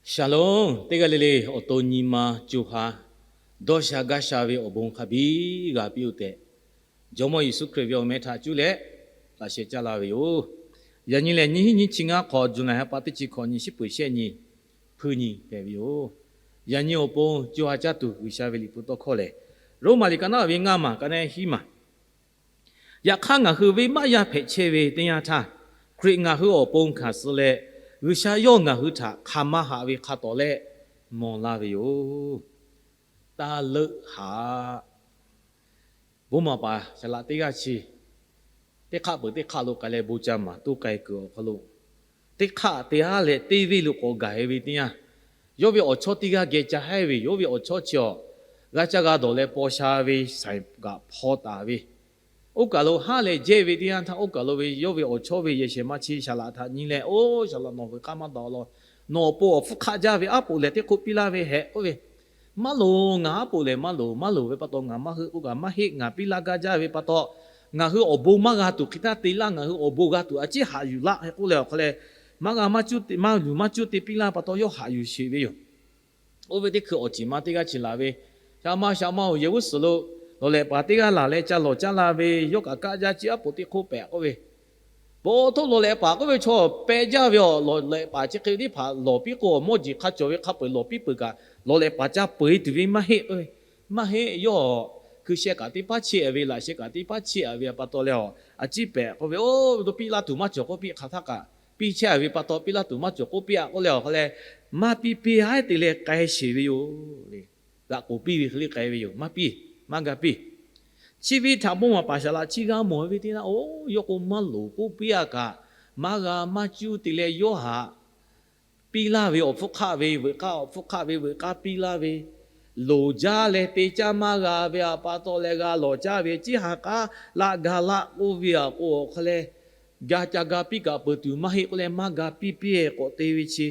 Shalom, teˇ g'aˇ le le awˬ to nyi ma co ha dawˇ sha gaˇ sha ve awˬ bon hk'a biˇ g'a piˇ-oˆ tehꞈ, Jawˇmawˇ Yeˍsuˆ Hkriꞈ ve awˬ meh htaꞈ cuˇ leh laꞈ sheh caˇ laˇ ve yoˬ. Yaꞈ nyi lehˬ, nyiˇ hinˉ nyiˇ chi ngaˇ hk'awꞈ, July ha pa teˇ chi hkawꞈ nyi, shiˉ peuˬ shehˆ nyi, hpuiˇ nyi hpehꞈ ve yoˬ. Yaꞈ nyi awˬ pon co ha caˇ tuˬ G'uiˬsha ve liꞈ hpu tawˇ hkawˇ lehˬ, Roˉmaꞈ liꞈ ka naˉ ve ngaˇ maˬ ka naˉ hiˉ maˬ. Yaꞈ hk'aˇ, ngaˬ hui venˇbaˆ yaˇ hpehꞈ chehˇ ve teˇ yanˇ htaˇ, Hkriꞈ ngaˬ hui awˬ pon hkanˍ suh leh, G'uiˬsha yawˇ ngaˬ hui htaꞈ hk'aˬ ma haꞈ ve hk'a tawˍ leh mawˬ laˇ ve yoˬ. Taˇ leuˆ haꞈ. Bon maˍ paˍ shaˍ laꞈ teˇ g'aˇ chi teˇ hk'aˆ peuˬ teˇ hk'aˆ lo k'ai leh bon ca maˍ toˇ k'ai kuiˬ awˬ hk'aw lo, teˇ hk'aˆ te haˉ leh teˇ venˇ lo k'awꞈ gaˬ-e ve teˇ yanˇ, yawˇ ve awˬ chawˇ teˇ g'aˇ geh ca haiˉ ve yoˬ. Yawˇ ve awˬ chawˇ chi awˬ g'a caˇ g'a dawˬ leh paw sha ve saiˍ kaꞈ hpaw taˍ ve, oˇ kaˬ lo haˉ leh jehˇ ve teˇ yanˇ htaˇ, oˇ kaˬ lo ve yawˇ ve awˬ chawˇ ve yehˬ shehˍ ma chi shaˍ laꞈ htaꞈ nyi leh, Oˇ shaˍ laꞈ, nawˬ veuꞈ k'aˇ maˇ daꞈ law. Nawˬ awˬ pon awˬ hpfuhˇ hk'aˆ jaˇ ve aˉ poꞈ lehˬ teˇ hk'oˆ piˇ laˇ ve hehꞈ k'oˆ ve, Maˇ loˍ, ngaˬ aˉ poꞈ lehˬ maˇ loˍ. Maˇ loˍ ve pa taw ngaˬ maˇ heuˆ k'oˆ kaꞈ, maˇ heˆ, ngaˬ piˇ laˇ gaˇ jaˇ ve pa taw, ngaˬ hui awˬ bon maˇ g'a tuˬ hk'e htaˇ te laˇ, ngaˬ hui awˬ bon g'a tuˬ a ciˉ haꞈ yuˬ laˇ hehꞈ k'oˆ leh awˬ hk'aw leh, maˇ g'a maˇ cuˇ te, maˇ yuˬ maˇ cuˇ te piˇ laˇ pa taw yawˇ haꞈ yuˬ sheˍ ve yoˬ. Oˇ ve teˇ hkui awˬ ceˬ ma teˇ g'aˇ chi laˬ ve, Shaˍ ma, shaˍ ma-oˬ, yehˬ g'uˇ suhˍ lo lawˬ lehꞈ paˍ teˇ g'aˇ laˬ leh ca lawˬ caˇ la ve, yawˇ kaꞈ kaˆ jaˇ ciˉ aˉ poꞈ teˇ hk'oˆ pehꞈ k'oˆ ve, Pawˬ htoˆ lawˬ lehꞈ paˍ k'oˆ ve chaw pehꞈ jaˇ ve awˬ lawˬ lehꞈ paˍ chi hk'e teˇ hpaˍ lawˬ piˇ k'o, awˬ mawˇ jeˬ hk'a cawˬ ve hk'a peu-eˬ lawˬ piˇ peuˬ kaꞈ, lawˬ lehꞈ paˍ ca peu-eˬ tuˬ ve maˇ heˆ k'oˆ ve. Maˇ heˆ, yawˇ hkui sheh kaꞈ teˇ paˉ chiˇ-a ve, laꞈ sheh kaꞈ teˇ paˉ chiˇ-a ve pa taw leh, a ciˉ pehꞈ k'oˆ ve, Oˇ, ve to piˇ laˇ tuˬ maˇ cawˬ k'oˆ piˇ hk'aˬ htaˇ kaꞈ, piˇ chehˇ-a ve pa taw piˇ laˇ tuˬ maˇ cawˬ k'oˆ piˇ-a k'oˆ leh awˬ hk'aw leh, maˇ piˇ piˇ-a te leh k'ai sheˍ ve yoˬ. G'aꞈ k'oˍ piˇ ve hk'e le k'ai ve yoˬ. Maˇ piˇ, maˇ g'a piˇ. Chi ve htaꞈ bon maˍ paˍ shaˍ laꞈ chi g'a mawˬ ve teˇ yanˇ, oˇ, yawˇ k'o maˇ loˍ k'oˆ piˇ-a kaꞈ, maˇ g'a maˇ cuˇ te leh yawˇ htaꞈ piˇ laˇ ve awˬ hpfuhˇ hk'aˆ ve veuꞈ k'aˇ, awˬ hpfuhˇ hk'aˆ ve veuꞈ k'aˇ piˇ laˇ ve, loˍ jaˇ leh te caˇ maˇ g'a ve pa taw leh g'a lawˬ caˇ ve, ciˉ ha k'aˉ laˆ ga laˆ k'oˆ ve-a k'o awˬ hk'aw leh, ga ca ga piˇ kaꞈ peuˬ tuˬ maˇ heˆ k'oˆ leh maˇ ga piˇ piˇ-e k'awꞈ te ve chi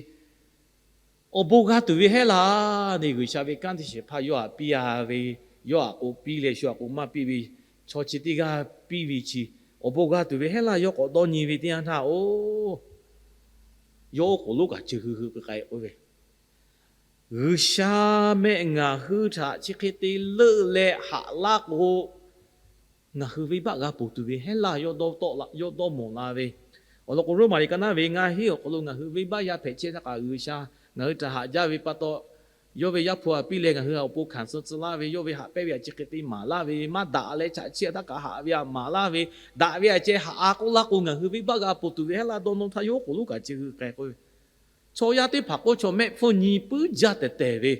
awˬ bon g'a tuˬ ve heˆ laˇ. Neˇ G'uiˬsha ve kanˉ teˇ shehˍ hpaˇ yawˇ htaꞈ piˇ-a ve, yawˇ htaꞈ k'o piˇ leh shu htaꞈ k'o maˇ piˇ ve, chaw chi teˇ g'aˇ piˇ ve chi awˬ bon g'a tuˬ ve heˆ laˇ. Yawˇ k'awꞈ dawˇ nyi ve teˇ yanˇ htaˇ, oˇ, yawˇ oˉ k'oˍ lonˉ kaꞈ ceuˬ hui hui k'ai k'ai k'oˆ ve, G'uiˬsha mehˆ ngaˬ hui htaꞈ chi hk'e te leuˆ leh haꞈ laˇ k'o, ngaˬ hui venˇbaˆ g'a ponˬ tuˬ ve heˆ laˇ. Yawˇ dawˇ tawˆ la, yawˇ dawˇ mawˬ la ve. Awˬ lawn k'o, Roˉmaꞈ liꞈ ka naˉ ve ngaˇ hinˉ awˬ hk'aw lo ngaˬ hui venˇbaˆ yaˇ hpehꞈ chehˇ htaˇ kaꞈ G'uiˬsha ngaˬ hui htaꞈ haꞈ jaˇ ve pa taw, yawˇ ve Yaˇ hpu htaꞈ piˇ leh ngaˬ hui awˬ pon hkanˍ suh tcuh laˇ ve, yawˇ ve haꞈ pehnˇ ve htaꞈ chi hk'e te maˍ laˇ ve, maˇ daꞈ leh chaꞈ chiˇ htaˇ kaꞈ haꞈ ve htaꞈ maˍ laˇ ve, daꞈ ve htaꞈ ceh haꞈ-a k'oˆ laˇ k'o, ngaˬ hui venˇbaˆ g'a ponˬ tuˬ ve heˆ laˇ. Dawˇ nawˇ htaˇ yawˇ oˉ k'oˍ lonˉ kaꞈ ceuˬ hui k'ai k'oˆ ve, chaw yaˇ teˇ hpaˍ k'o chaw mehˆ hpfuhˇ nyi puiˉ jaˇ tehˬ tehˬ ve,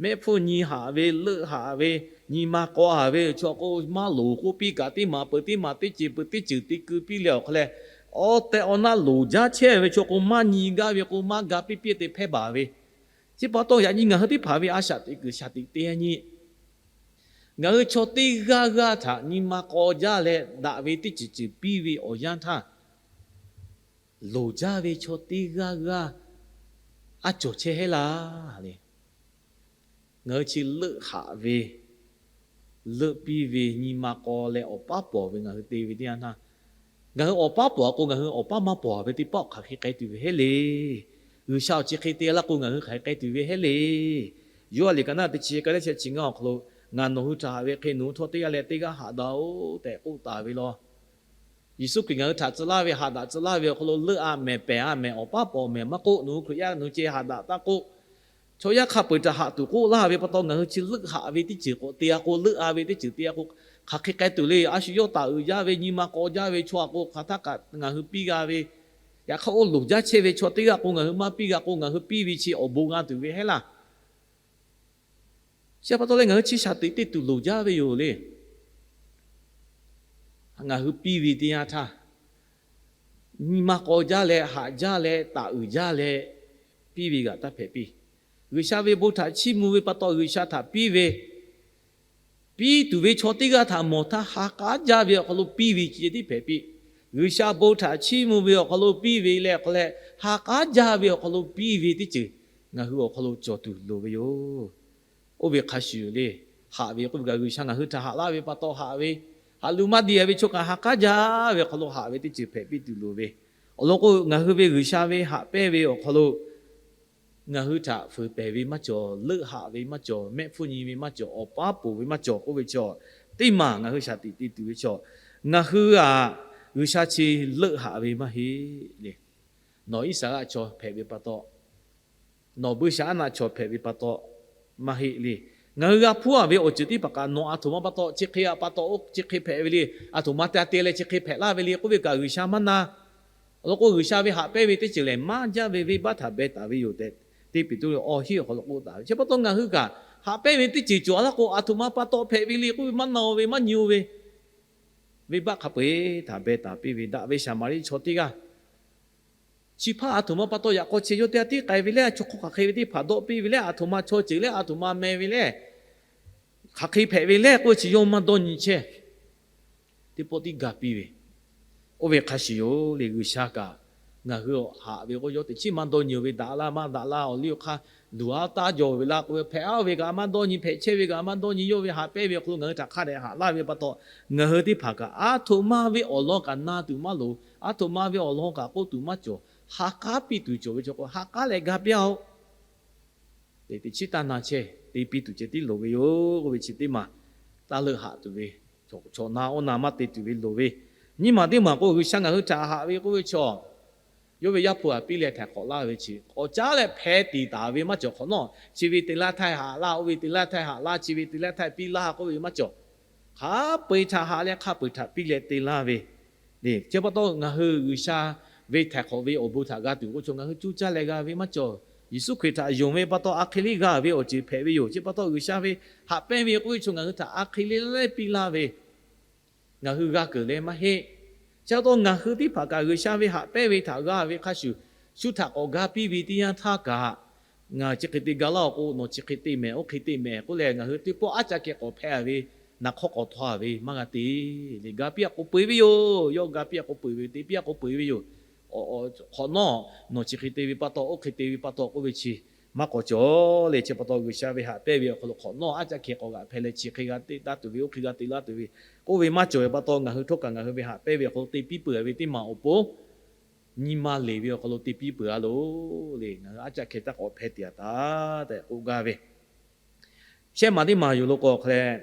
mehˆ hpfuhˇ nyi haꞈ ve, leuˆ haꞈ ve, nyi ma k'aw haꞈ ve, chaw k'o maˇ loˍ k'oˆ piˇ kaꞈ, teˇ maˬ peuˬ teˇ maˬ teˇ ceuˬ peuˬ teˇ ceuˬ te keu piˇ leh awˬ hk'aw leh, awˬ tehˬ awˬ na loˍ jaˇ chehˇ ve chaw k'o maˇ nyi gaˇ ve k'o maˇ ga piˇ piˇ te hpehˇ baˬ ve. Chi pa taw yaꞈ nyi ngaˬ hui teˇ hpaˍ ve a shaꞈ teꞈ kuiˬ shaˍ tiꞈ te nyi, ngaˬ hui chaw teˇ g'aˇ g'aˇ htaꞈ nyi ma k'aw jaˇ leh daꞈ ve teˇ ceuˬ ceuˬ piˇ ve awˬ yanˇ htaˇ, loˍ jaˇ ve chaw teˇ g'aˇ g'aˇ a cawˬ chehˇ heˆ laˇ le. Ngaˬ hui chi leuˆ haꞈ ve, leuˆ piˇ ve, nyi ma k'aw leh awˬ paˉ pawˍ ve ngaˬ hui te ve teˇ yanˇ htaˇ, ngaˬ hui awˬ paˉ pawˍ k'o ngaˬ hui awˬ paˉ maˇ pawˍ ve teˇ paˆ hk'aˬ hk'e k'ai tuˬ ve heˆ le. G'uiˬsha awˬ chi hk'e te laˇ k'o ngaˬ hui hk'aˬ hk'e k'ai tuˬ ve heˆ le. Yoˇhanˬ liꞈ ka naˉ teˇ chi ka naˉ shehˆ chi ngaˇ awˬ hk'aw lo, Ngaˬ nawˬ hui htaꞈ haꞈ ve hk'e nawˬ hui htawˇ teˇ g'aˇ leh teˇ g'aˇ haꞈ daꞈ-oꞈ tehꞈ k'oˆ taˍ ve law. Yeˍsuˆ Hkriꞈ ngaˬ hui htaꞈ tcuh laˇ ve, haꞈ daꞈ tcuh laˇ ve awˬ hk'aw lo leuˆ-a mehˍ pehˍ-a mehˍ, awˬ paˉ pawˍ mehˍ maˇ k'oˆ, nawˬ hui Hkriꞈ yaˇ nawˬ hui ceh haꞈ daꞈ taˇ k'oˆ, chaw yaˇ hk'a peu-eˬ htaꞈ haꞈ tuˬ k'oˆ laˇ ve pa taw, ngaˬ hui chi leuˆ haꞈ ve teˇ ceuˬ k'awꞈ te-a k'o, leuˆ-a ve teˇ ceuˬ te-a k'o, hk'aˬ hk'e k'ai tuˬ le. A shu yawˇ taˍ uiˍ jaˇ ve, nyi ma k'aw jaˇ ve chaw-a k'o hk'aˬ htaˇ kaꞈ ngaˬ hui piˇ g'a ve, yaꞈ hk'aˇ oˇ loˍ jaˇ chehˇ ve chaw teˇ g'aˇ k'o ngaˬ hui maˇ piˇ g'a k'o, ngaˬ hui piˇ ve chi awˬ bon g'a tuˬ ve heˆ laˇ. Chi pa taw leh ngaˬ hui chi shaˍ tiꞈ te tuˬ loˍ jaˇ ve yoˬ le. Ngaˬ hui piˇ ve teˇ yanˇ htaˇ, nyi ma k'aw jaˇ leh, haꞈ jaˇ leh, taˍ uiˍ jaˇ leh, piˇ ve g'aꞈ taˇ hpehꞈ piˇ. G'uiˬsha ve bon htaꞈ chiˇ mvuh ve pa taw G'uiˬsha htaꞈ piˇ ve, piˇ tuˬ ve chaw teˇ g'aˇ htaꞈ mawˬ htaˇ ha k'aˉ jaˇ ve awˬ hk'aw lo piˇ ve ceh tiˉ hpehꞈ piˇ. G'uiˬsha bon htaꞈ chiˇ mvuh ve awˬ hk'aw lo piˇ ve leh awˬ hk'aw leh, ha k'aˉ jaˇ ve awˬ hk'aw lo piˇ ve teˇ ceuˬ ngaˬ hui awˬ hk'aw lo cawˬ tuˬ loˍ ve yoˬ. Oˇ ve hk'a shuˍ le, haꞈ ve k'oˆ ve kaꞈ G'uiˬsha ngaˬ hui htaꞈ haꞈ laˇ ve pa taw haꞈ ve, haꞈ luˬ maˇ diˇ-a ve chaw kaꞈ ha k'aˉ jaˇ ve awˬ hk'aw lo haꞈ ve teˇ ceuˬ hpehꞈ piˇ tuˬ loˍ ve. Awˬ lawn k'o, ngaˬ hui ve G'uiˬsha ve haꞈ pehnˇ ve awˬ hk'aw lo ngaˬ hui htaꞈ fuiˍ pehˍ ve maˇ cawˬ, leuˆ haꞈ ve maˇ cawˬ, mehˆ hpfuhˇ nyi ve maˇ cawˬ, awˬ paˉ poˬ ve maˇ cawˬ k'oˆ ve chaw, teˇ maˬ ngaˬ hui shaˍ tiꞈ te tuˬ ve chaw, ngaˬ hui aꞈ G'uiˬsha chi leuˆ haꞈ ve maˇ heˆ le. Nawˬ Iˉsaˍreˍlaˆ chaw hpehꞈ ve pa taw, nawˬ buiˇshaˆaˉnaˆ chaw hpehꞈ ve pa taw maˇ heˆ le. Ngaˬ hui g'a hpuˇ a ve awˬ ceuˬ teˇ hpaˍ kaꞈ nawˬ aˬ htoꞈ ma pa taw chi hk'e a pa taw oˇ chi hk'e hpehꞈ ve le, aˬ htoꞈ ma te a te leh chi hk'e hpehꞈ laˇ ve le k'oˆ ve kaꞈ G'uiˬsha maˇ na. Awˬ lawn k'o, G'uiˬsha ve haꞈ pehnˇ ve teˇ ceuˬ lehˬ, maˇ jaˇ ve venˇbaˆ htaꞈ beh taˍ ve yoˬ tehꞈ, teˇ Peˍtruˆ awˇ hiˉ awˬ hk'aw lo k'oˆ taˍ ve. Chi pa taw ngaˬ hui kaꞈ haꞈ pehnˇ ve teˇ ceuˬ cawˬ a laˇ k'o, aˬ htoꞈ ma pa taw hpehꞈ ve le k'oˆ ve maˇ na ve, maˇ nyi ve, venˇbaˆ hk'a peu-eˬ htaꞈ beh taˍ piˇ ve daꞈ ve Saˍmaˍriˆ chaw teˇ g'aˇ, chi hpaˇ aˬ htoꞈ ma pa taw yaꞈ k'aw chehˇ yawˇ te a tiˉ k'ai ve leh, chaw hk'aw hk'aˬ hk'e ve teˇ hpaˍ dawˆ piˇ ve leh, aˬ htoꞈ ma chaw ceuˬ leh, aˬ htoꞈ ma meh ve leh, hk'aˬ hk'e hpehꞈ ve leh k'oˆ chi yawˇ maˇ dawˇ nyi chehˇ. Teˇ pawˆ tiˉ ga piˇ ve, oˇ ve hk'a shuˍ yoˬ le. G'uiˬsha kaꞈ ngaˬ hui haꞈ ve k'o, yawˇ teꞈ chiˉ maˇ dawˇ nyi ve, daꞈ la maˇ daꞈ la, awˬ liˇ awˬ hk'aˇ luˬ a taˇ jawˬ ve la k'oˆ ve, hpehꞈ a ve kaꞈ maˇ dawˇ nyi, hpehꞈ chehˇ ve kaꞈ maˇ dawˇ nyi, yawˇ ve haꞈ pehnˇ ve awˬ hk'aw lo ngaˬ hui htaꞈ hk'a dehꞈ haꞈ laˇ ve pa taw, ngaˬ hui teˇ hpaˍ kaꞈ aˬ htoꞈ ma ve awˬ lawn kaꞈ na tuˬ maˇ loˍ, aˬ htoꞈ ma ve awˬ lawn kaꞈ k'oˆ tuˬ maˇ cawˬ, ha k'aˉ piˇ tuˬ cawˬ ve chaw k'o, ha k'aˉ leh ga piˇ a-oˬ. Teꞈ chiˉ taˇ na chehˇ, te piˇ tuˬ ceh tiˉ loˍ ve yoˬ k'oˆ ve chi teˇ maˬ, taˇ leuˆ haꞈ tuˬ ve, chaw na oˇ na maˇ te tuˬ ve loˍ ve. Nyiˇ maˬ teˇ maˬ k'o, G'uiˬsha ngaˬ hui htaꞈ haꞈ ve k'oˆ ve chaw, yawˇ ve Yaˇ hpu htaꞈ piˇ leh htaiˍ hk'awꞈ laˇ ve chi k'awꞈ caˉ leh hpeh tiˍ taˍ ve maˇ cawˬ. Hk'awꞈ nawˉ chi ve te laˇ htaˇ haꞈ laˇ, oˇ ve te laˇ htaˇ haꞈ laˇ, chi ve te laˇ htaˇ piˇ laˇ k'oˆ ve maˇ cawˬ. Hk'a peu-eˬ htaꞈ haꞈ leh hk'a peu-eˬ htaꞈ piˇ leh te laˇ ve le. Chi pa taw ngaˬ hui G'uiˬsha ve htaiˍ hk'awꞈ ve awˬ bon htaꞈ g'a tuˬ k'oˆ chaw ngaˬ hui cuˇ caˇ leh g'a ve maˇ cawˬ. Yeˍsuˆ Hkriꞈ htaꞈ yonˍ ve pa taw a hk'e liˇ g'a ve awˬ ceuˬ hpehꞈ ve yoˬ. Chi pa taw G'uiˬsha ve haꞈ pehnˇ ve k'oˆ ve chaw ngaˬ hui htaꞈ a hk'e liˇ leh piˇ laˇ ve ngaˬ hui g'a keunˍ leh maˇ heˆ. Chi pa taw ngaˬ hui teˇ hpaˍ kaꞈ G'uiˬsha ve haꞈ pehnˇ ve htaꞈ g'a ve hk'a shuˍ, shu htaꞈ k'awꞈ ga piˇ ve teˇ yanˇ htaˇ kaꞈ, ngaˬ chi hk'e te ga laˇ-oˬ k'o, nawˬ chi hk'e te mehˍ, oˇ hk'e te mehˍ k'oˆ leh, ngaˬ hui teˇ pawˆ aˉ caˇ keh k'awꞈ hpehꞈ ve, naˍ hk'awˇ k'awꞈ htaw ve maˇ g'a te le. Ga piˇ a k'o peu-eˬ ve yoˬ. Yawˇ ga piˇ a k'o peu-eˬ ve, te piˇ a k'o peu-eˬ ve yoˬ. Hk'awꞈ nawˉ nawˬ chi hk'e te ve pa taw, oˇ hk'e te ve pa taw k'oˆ ve chi maˇ k'awꞈ cawˬ le. Chi pa taw G'uiˬsha ve haꞈ pehnˇ ve awˬ hk'aw lo hk'awꞈ nawˉ aˉ caˇ keh k'awꞈ g'aꞈ hpehꞈ leh, chi hk'e g'a te laˇ tuˬ ve, oˇ hk'e g'a te laˇ tuˬ ve k'oˆ ve maˇ cawˬ ve pa taw, ngaˬ hui htawˇ kaꞈ ngaˬ hui ve haꞈ pehnˇ ve awˬ hk'aw lo te piˇ peuˬ ve teˇ maˬ awˬ pon, nyi ma leˬ ve awˬ hk'aw lo te piˇ peuˬ a loˬ le. Ngaˬ hui aˉ caˇ keh taˇ k'awꞈ hpeh tiꞈ a taˍ tehꞈ k'oˆ gaˇ ve. Shehˆ maˬ teˇ maˬ yoˬ lo k'o hk'a leh,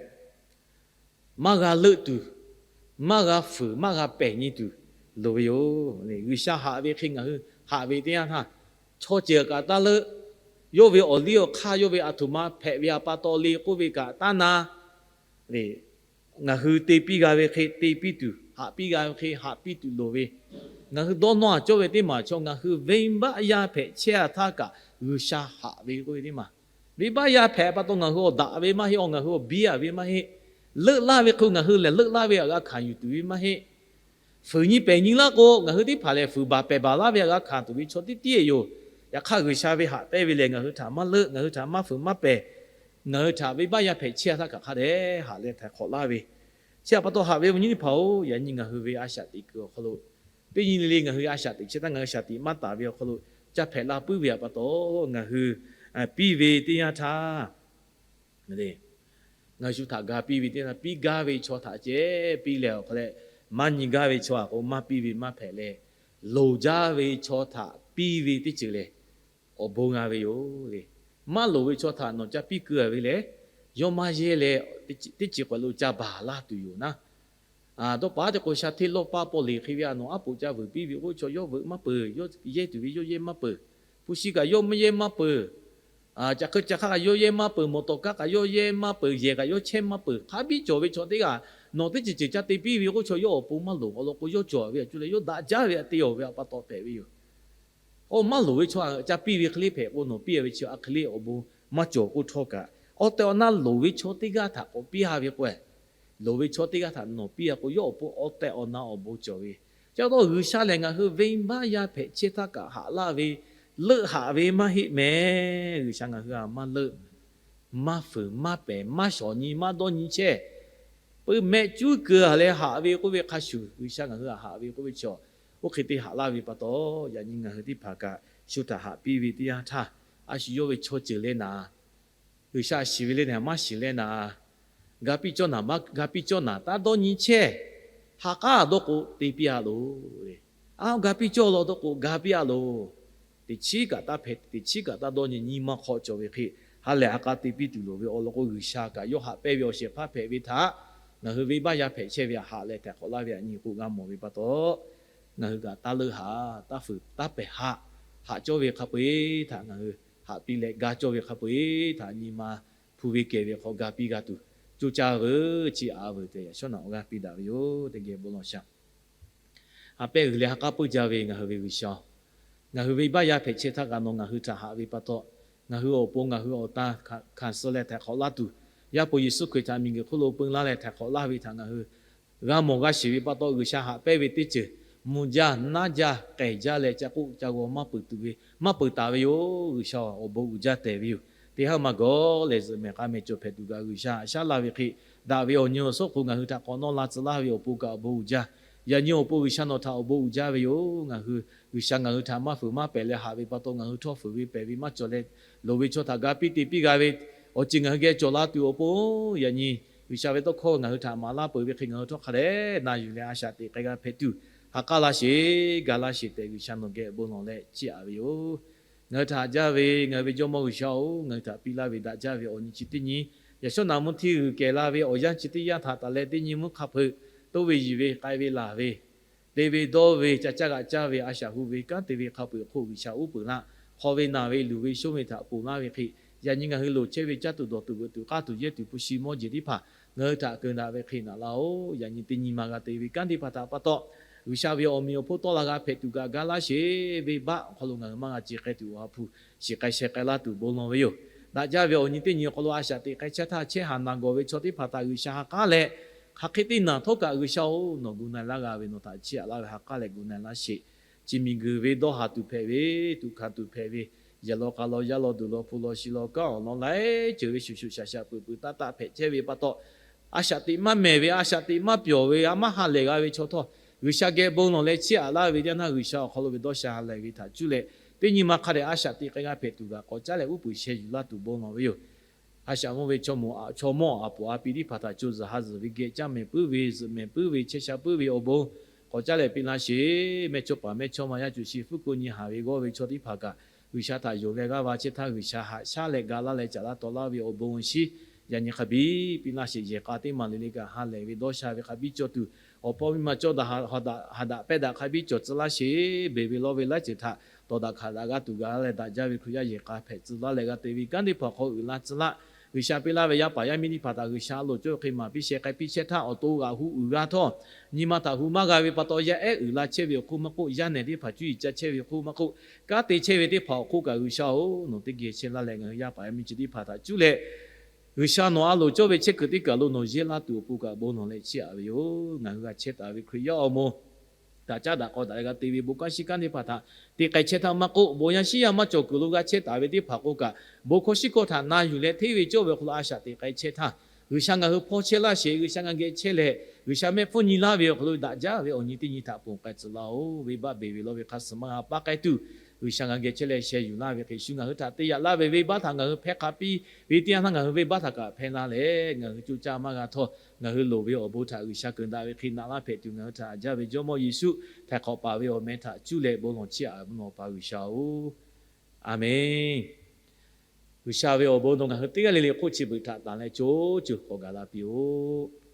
maˇ g'a leuˆ tuˬ, maˇ g'a fuiˍ, maˇ g'a pehˬ nyi tuˬ loˍ ve yoˬ. G'uiˬsha haꞈ ve hk'e ngaˬ hui haꞈ ve teˇ yanˇ htaˇ, chaw ceuˬ kaꞈ taˇ leuˆ, yawˇ ve awˬ liˇ awˬ hk'aˇ yawˇ ve aˬ htoꞈ ma hpehꞈ ve a pa taw le k'oˆ ve kaꞈ taˇ na le. Ngaˬ hui te piˇ g'a ve hk'e te piˇ tuˬ, haꞈ piˇ g'a ve hk'e haꞈ piˇ tuˬ loˍ ve, ngaˬ hui dawˇ nawˇ a cawˇ ve teˇ maˬ chaw ngaˬ hui venˇbaˆ yaˇ hpehꞈ chehˇ a htaˇ kaꞈ G'uiˬsha haꞈ ve k'oˆ ve teˇ maˬ, venˇbaˆ yaˇ hpehꞈ pa taw ngaˬ hui awˬ daꞈ ve maˇ heˆ, awˬ ngaˬ hui awˬ biˇ a ve maˇ heˆ. Leuˆ laˇ ve hk'e ngaˬ hui lehˬ leuˆ laˇ ve htaꞈ g'a hkanˍ yuˬ tuˬ ve maˇ heˆ. Fuiˍ nyi pehˬ nyi laˇ k'o, ngaˬ hui teˇ hpaˍ lehˬ fuiˍ baˬ pehˬ baˬ laˇ ve htaꞈ g'a hkanˍ tuˬ ve chaw teˇ tiˉ e yoˬ. Yaꞈ hk'aˇ G'uiˬsha ve haꞈ pehnˇ ve lehˬ, ngaˬ hui htaꞈ maˇ leuˆ, ngaˬ hui htaꞈ maˇ fuiˍ maˇ pehˬ, ngaˬ hui htaꞈ venˇbaˆ yaˇ hpehꞈ chehˇ a htaˇ kaꞈ hk'a dehꞈ haꞈ leh htaiˍ hk'awꞈ laˇ ve. Chi htaꞈ pa taw haꞈ ve awˬ nyi teˇ hpaˍ-oˬ, yaꞈ nyi ngaˬ hui ve a shaꞈ teꞈ kuiˬ awˬ hk'aw lo, teˇ nyi le le ngaˬ hui a shaꞈ teꞈ chehˇ htaˇ ngaˬ hui shaˍ tiꞈ maˇ taˍ ve awˬ hk'aw lo, ca hpehꞈ la puiˉ ve htaꞈ pa taw, ngaˬ hui piˇ ve teˇ yanˇ htaˇ, ngaˬ hui shu htaꞈ ga piˇ ve teˇ yanˇ htaˇ, piˇ gaˇ ve chaw htaꞈ ceh piˇ leh awˬ hk'a leh, maˇ nyi gaˇ ve chaw a k'o maˇ piˇ ve maˇ hpehꞈ leh, loˍ jaˇ ve chaw htaꞈ piˇ ve teˇ ceuˬ lehˬ, awˬ bon g'a ve yoˬ le. Maˇ loˍ ve chaw htaꞈ nawˬ ca piˇ keu a ve lehˬ, yawˇ maˇ yehˇ leh teˇ ceuˬ k'awꞈ lo ca baˬ laˇ tuˬ yoˬ naˉ. Dawˇ paˍ teˇ k'o sha hteˇ lawˇ paˇ paw leˬ hk'e ve a nawˬ aˉ poꞈ ca vuiˬ piˇ ve k'oˆ chaw yawˇ veuꞈ maˇ peuˬ, yawˇ yehˇ tuˬ ve yawˇ yehˇ maˇ peuˬ. Hpu shi kaꞈ yawˇ maˇ yehˇ maˇ peuˬ. Ca hk'e ca hk'aˇ kaꞈ yawˇ yehˇ maˇ peuˬ, mawˬ tawˍ kaˇ kaꞈ yawˇ yehˇ maˇ peuˬ, yehˬ kaꞈ yawˇ chehˇ maˇ peuˬ. Hk'a biˇ cawˬ ve chaw teˇ g'aˇ nawˬ teˇ ceuˬ ceuˬ ca te piˇ ve k'oˆ chaw yawˇ awˬ pon maˇ loˍ. Awˬ lawn k'o yawˇ cawˬ ve a cuˇ leh yawˇ daꞈ jaˇ ve htaꞈ te awˬ ve htaꞈ pa taw hpehꞈ ve yoˬ. K'o maˇ loˍ ve chaw ca piˇ ve hk'e le hpehꞈ k'o, nawˬ piˇ a ve chi a hk'e le awˬ bon maˇ cawˬ k'oˆ htawˇ kaꞈ, awˬ tehˬ awˬ na loˍ ve chaw teˇ g'aˇ htaꞈ k'awꞈ piˇ a ve k'o, loˍ ve chaw teˇ g'aˇ htaꞈ nawˬ piˇ a k'o, yawˇ awˬ pon awˬ tehˬ awˬ na awˬ bon cawˬ ve. Chi pa taw G'uiˬsha lehˬ ngaˬ hui venˇbaˆ yaˇ hpehꞈ chehˇ htaˇ kaꞈ haꞈ laˇ ve, leuˆ haꞈ ve maˇ heˆ mehˍ. G'uiˬsha ngaˬ hui a maˇ leuˆ, maˇ fuiˍ maˇ pehˬ, maˇ shawˍ nyi maˇ dawˇ nyi chehˇ, peu mehˆ cuˉ keu a leh haꞈ ve k'oˆ ve hk'a shuˍ, G'uiˬsha ngaˬ hui a haꞈ ve k'oˆ ve chaw, oˇ hk'e te haꞈ laˇ ve pa taw, yaꞈ nyi ngaˬ hui teˇ hpaˍ kaꞈ shu htaꞈ haꞈ piˇ ve teˇ yanˇ htaˇ, a shu yawˇ ve chaw ceuˬ leh naˍ, G'uiˬsha shiˍ ve leh naˍ maˇ shiˍ leh naˍ, ga piˇ cawˇ naˍ maˇ ga piˇ cawˇ naˍ taˇ dawˇ nyi chehˇ. Ha k'aˉ dawˇ k'o te piˇ a loˬ. A ga piˇ cawˇ law dawˇ k'o ga piˇ a loˬ. teꞈ chiˉ kaꞈ taˇ hpehꞈ, teꞈ chiˉ kaꞈ taˇ dawˇ nyi nyi ma hk'aw cawˬ ve hk'e, ha lehˬ ha k'a te piˇ tuˬ loˍ ve awˬ lawn k'o, G'uiˬsha kaꞈ yawˇ haꞈ pehnˇ ve awˬ shehˍ hpaˇ hpehꞈ ve htaꞈ ngaˬ hui venˇbaˆ yaˇ hpehꞈ chehˇ ve haꞈ leh htaiˍ hk'awꞈ laˇ ve aꞈ nyi k'o g'a mawˬ ve pa taw, ngaˬ hui kaꞈ taˇ leuˆ haꞈ, taˇ fuiˍ taˇ pehˍ haꞈ, haꞈ cawˇ ve hk'a peu-eˬ htaꞈ ngaˬ hui haꞈ piˇ leh ga cawˇ ve hk'a peu-eˬ htaꞈ nyi ma hpu ve kehˬ ve hk'aw ga piˇ g'a tuˬ, coˇ caˇ veuˬ, chiˇ aꞈ veuˬ tehꞈ yaꞈ shawˉ naꞈ awˬ g'aˇ piˇ daꞈ ve yoˬ. Teˇ geh bon lawˬ shaˍ. Ha pehˇ g'uiˬ leh ha k'aˉ peuˇ jaˇ ve ngaˬ hui ve G'uiˬsha-oˬ, ngaˬ hui venˇbaˆ yaˇ hpehꞈ chehˇ htaˇ kaꞈ nawˬ ngaˬ hui htaꞈ haꞈ ve pa taw, ngaˬ hui awˬ pon ngaˬ hui awˬ tan hkanˍ suh leh htaiˍ hk'awꞈ laˇ tuˬ, Yaˇ pu Yeˍsuˆ Hkriꞈ htaꞈ miˬguiˬ hk'oˆ lo peu laˇ leh htaiˍ hk'awꞈ laˇ ve htaꞈ ngaˬ hui g'a mawˬ g'a shiˍ ve pa taw, G'uiˬsha haꞈ pehnˇ ve teˇ ceuˬ mvuh jaˇ, naˉ jaˇ, k'ehˬ jaˇ leh ca k'oˆ ca g'aw maˇ peuˬ tuˬ ve, maˇ peuˬ taˍ ve yoˬ. G'uiˬsha awˬ bon uiˍ jaˇ tehˬ ve yoˬ. Teˇ haˉ maˇ gawˬ leh zuhꞈ mehˍ k'a mehˍ cawˬ hpehꞈ tuˬ kaꞈ G'uiˬsha haꞈ shaˉ laˇ ve hk'e, daꞈ ve awˬ nyi awˬ suhˉ hk'oˆ ngaˬ hui htaꞈ k'awꞈ nawˇ la tcuh laˇ ve awˬ pon kaꞈ awˬ bon uiˍ jaˇ. Yaꞈ nyi awˬ pon G'uiˬsha nawˬ htaꞈ awˬ bon uiˍ jaˇ ve yoˬ. Ngaˬ hui, G'uiˬsha ngaˬ hui htaꞈ maˇ fuiˍ maˇ pehˍ leh haꞈ ve pa taw, ngaˬ hui htawˇ fuiˍ ve pehˍ ve maˇ cawˬ leh, loˍ ve chaw htaꞈ ga piˇ te piˇ g'a ve awˬ ceuˬ ngaˬ hui geh cawˬ la tuˬ awˬ pon, yaꞈ nyi G'uiˬsha ve tawˇ hkawˇ ngaˬ hui htaꞈ maˍ laˇ peuˬ ve hk'e, ngaˬ hui htawˇ hk'a dehꞈ na yuˬ leh a shaꞈ teꞈ k'ai g'a hpehꞈ tuˬ, ha k'aˉ laˇ sheˍ, ga laˇ sheˍ tehꞈ G'uiˬsha nawˬ geh bon lawˬ leh chiˇ aꞈ ve yoˬ. Ngaˬ hui htaꞈ haꞈ jaˇ ve ngaˬ hui ve Jawˇmawˇ G'uiˬsha-oˬ, ngaˬ hui htaꞈ piˇ laˇ ve daꞈ jaˇ ve awˬ nyi chi teˇ nyi, yaꞈ shawˉ naꞈ mvuhˇ htiˇ g'uiˬ kehˬ la ve awˬ yanˇ chi teˇ yanˇ htaꞈ taˍ leh teˇ nyi mvuhˇ hk'a hpeuꞈ, toˇ ve yiˬ ve k'ai ve laˬ ve, te ve dawˇ ve ca caˇ g'aꞈ caˇ ve a shaꞈ hu ve kanˉ te ve hk'a peu-eˬ hk'oˆ G'uiˬsha uˉ peunˍ laˇ. Hk'aw ve naˬ ve luˬ ve shonˇ ve htaꞈ ponˬ laˇ ve hk'e, yaꞈ nyi ngaˬ hui loˍ chehˇ ve caˇ tuˬ dawˬ tuˬ veuꞈ tuˬ k'aˇ tuˬ yehˇ tuˬ hpu shi mawˇ jeˬ teˇ hpaˍ ngaˬ hui htaꞈ keunˍ daꞈ ve hk'e naꞈ laˇ-oˬ. Yaꞈ nyi teˇ nyi ma g'a te ve kanˉ teˇ hpaˍ htaꞈ pa taw, G'uiˬsha ve awˬ meꞈ awˬ hponˇ tawˆ la g'a hpehꞈ tuˬ kaꞈ ga laˇ sheˍ. Venˇbaˆ awˬ hk'aw lo ngaˬ hui maˇ g'a ce k'ai tuˬ awˬ ha hpu shiˍ k'ai sheh k'ai laˇ tuˬ bon lawˬ ve yoˬ. Daꞈ jaˇ ve awˬ nyi teˇ nyi awˬ hk'aw lo a shaꞈ teꞈ k'ai chehˇ htaˇ, chehˇ haˍ naˬ gawˬ ve chaw teˇ hpaˍ htaꞈ G'uiˬsha ha k'aˉ leh, hk'aˬ hk'e teˇ naˬ htawˇ kaꞈ G'uiˬsha-oˬ, nawˬ gu na laˇ g'a ve, nawˬ htaꞈ chiˇ aꞈ laˇ ve ha k'aˉ leh gu na laˇ sheˍ. Chi miˬguiˬ ve dawˇ haˍ tuˬ hpehꞈ ve, tuꞈ hkanˍ tuˬ hpehꞈ ve, yaꞈ law k'a law yaˇ law duˬ law hpu law shi law kanˉ awˬ lawn laiˉ ceuˬ ve shuˍ shuˍ shaˍ shaˍ peuˬ peuˬ taˆ taˆ hpehꞈ chehˇ ve pa taw, a shaꞈ teꞈ maˇ mehˍ ve, a shaꞈ teꞈ maˇ pyawˬ ve, a maˇ ha lehˬ g'a ve chaw htawˇ, G'uiˬsha geh bon lawˬ leh chiˇ aꞈ laˇ ve teˇ yanˇ htaˇ, G'uiˬsha awˬ hk'aw lo ve dawˇ sha ha lehˬ ve htaꞈ cuˇ leh, teˇ nyi ma hk'a dehꞈ a shaꞈ teꞈ k'ai g'a hpehꞈ tuˬ kaꞈ k'awꞈ caˉ leh uˉ peunˍ sheh yuˬ laˇ tuˬ bon lawˬ ve yoˬ. A shaꞈ mvuhˇ ve chaw mawˇ a poˍ a pi teˇ hpaˍ htaꞈ co zuhˬ ha zuhˬ ve geh caˇ mehˍ puiˉ ve, zuhꞈ mehˍ puiˉ ve, chehˇ sha puiˉ ve awˬ bon k'awꞈ caˉ leh piˇ laˇ sheˍ. Mehˇchawˇpaˍ mehˇchawˇma yaˇ cuˬ shi fuˉ ko nyi haˍ ve g'awˇ ve chaw teˇ hpaˍ kaꞈ, G'uiˬsha htaꞈ yonˍ leh g'aˇ va chehˇ htaˇ, G'uiˬsha haꞈ shaˉ leh ga laˇ leh caꞈ laˇ taw laˇ ve awˬ bon awˬ shinˉ, yaꞈ nyi hk'a biˇ piˇ laˇ sheˍ. Yehˬ k'a teˇ maˬ le le kaꞈ ha lehˬ ve dawˇ sha ve hk'a biˇ cawˬ tuˬ, awˬ paw miˇ ma cawˇ daꞈ, ha daꞈ pehˇ daꞈ hk'a biˇ cawˬ tcuh laˇ sheˍ. Beˬ ve lawˇ ve laiˉ ceuˬ htaꞈ tawˍ daꞈ hkanˍ daꞈ g'a tuˬ ga laˇ leh daꞈ jaˇ ve Hkriꞈ yaˇ yehˬ k'a hpehꞈ tcuh laˇ leh g'a te ve kanˉ teˇ hpaˍ hk'aw uiˍ la tcuh laˇ. G'uiˬsha piˇ laˇ ve yaˇ paˍ yaˇ miˇ teˇ hpaˍ htaꞈ G'uiˬsha a loˍ cawˇ ve hk'e maˍ piˇ sheh k'ai piˇ chehˇ htaˇ, awˬ to g'aꞈ hu uiˍ g'a htawˇ, nyi ma htaꞈ hu maˇ g'a ve pa taw, yaˇ ehˉ uiˍ la chehˇ ve awˬ hk'oˆ maˇ k'oˆ, yaˇ nehˬ teˇ hpaˍ cuˇ yiˍ ca chehˇ ve awˬ hk'oˆ maˇ k'oˆ, kanˉ te chehˇ ve teˇ hpaˍ awˬ hk'oˆ kaꞈ G'uiˬsha-oˬ, nawˬ teˇ geh chehˇ laˇ leh ngaˬ hui yaˇ paˍ yaˇ miˇ chi teˇ hpaˍ htaꞈ cuˇ leh, G'uiˬsha nawˬ a loˍ cawˇ ve chehˇ kuiˬ teˇ kaˬ lo nawˬ yehˇ laˇ tuˬ awˬ pon kaꞈ bon lawˬ leh chiˇ aꞈ ve yoˬ. Ngaˬ hui g'a chehˇ taˍ ve Hkriꞈ yaˇ awˬ moˍ htaꞈ caˉ daꞈ k'aw daꞈ leh g'a te ve bon kanˉ shinˉ kanˉ teˇ hpaˍ htaꞈ teꞈ k'ai chehˇ htaˇ maˇ k'oˆ, bon yaˇ shinˉ yaˇ maˇ cawˬ kuiˬ lo g'a chehˇ taˍ ve teˇ hpaˍ k'o kaꞈ, bon hkawˇ shinˉ hkawˇ htaꞈ na yuˬ leh hteˇ ve cawˇ ve awˬ hk'aw lo a shaꞈ teꞈ k'ai chehˇ htaˇ, G'uiˬsha ngaˬ hui hpawˇ chehˇ laˇ sheˍ. G'uiˬsha ngaˬ geh chehˇ leh, G'uiˬsha mehˆ hpfuhˇ nyi laˇ ve awˬ hk'aw lo daꞈ jaˇ ve awˬ nyi teˇ nyi htaꞈ ponˬ k'ai tcuh laˇ-oˬ. Venˇbaˆ beˬ ve lawˇ ve hk'a suh maˇ g'a paˇ k'ai tuˬ, G'uiˬsha ngaˬ geh chehˇ leh sheh yuˬ laˇ ve hk'e, shu ngaˬ hui htaꞈ te yaꞈ laˇ ve venˇbaˆ htaꞈ ngaˬ hui hpehˇ hk'a piˇ ve teˇ yanˇ htaˇ ngaˬ hui venˇbaˆ htaꞈ kaꞈ hpehˇ laˇ leh, ngaˬ hui coˇ caˇ maˇ g'a htawˇ, ngaˬ hui loˍ ve awˬ bon htaꞈ G'uiˬsha keunˍ daꞈ ve hk'e naꞈ laˇ hpehꞈ tuˬ, ngaˬ hui htaꞈ haꞈ jaˇ ve Jawˇmawˇ Yeˍsuˆ htaiˍ hk'awꞈ paˍ ve awˬ meh htaꞈ cuˇ leh bon lawˬ chiˇ aꞈ ve mawˬ pa G'uiˬsha-oˬ, Aˍmenˍ. G'uiˬsha ve awˬ bon nawˬ ngaˬ hui teˇ g'aˇ le le hk'oˆ chi beuꞈ htaꞈ tanˬ leh co co k'awꞈ gaˬ la piˇ-oˆ.